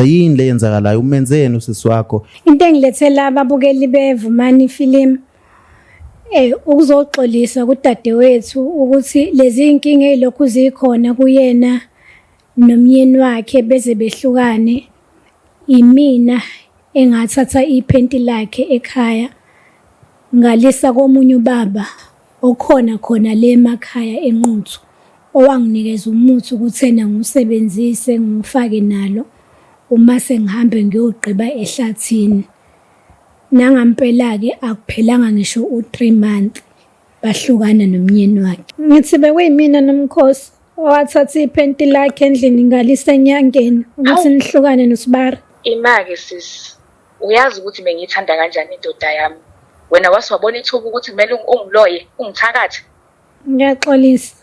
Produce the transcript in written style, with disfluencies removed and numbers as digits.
Yini le yenzakalayo umenzeni usisi wakho? Into engilethela ababukeli beVumani Film eh ukuzoxolisa kudadewethu ukuthi lezi inkinga ezilokhu zikhona kuyena nomyeni wakhe beze behlukane imina engathatha iphenti lakhe ekhaya ngalisa komunye ubaba okhona khona le emakhaya eNquthu owanginikeza umuthi ukuthi ena ngiwusebenzise ngiwufake nalo uma sengihambe ngiyogqiba ehlathini. Nangampela-ke akuphelanga ngisho u-three month bahlukana nomnyeni wakhe. Ngithi bekuyimina Nomkhosi owathatha iphenti lakhe endlini ngalisa enyangeni ukuthi nihlukane noSibari. Ima-ke sisi, uyazi ukuthi bengiyithanda kanjani indoda yami. Wena wase wabona ithuba ukuthi kumele ungiloye, ungithakathe. Ngiyaxolisa.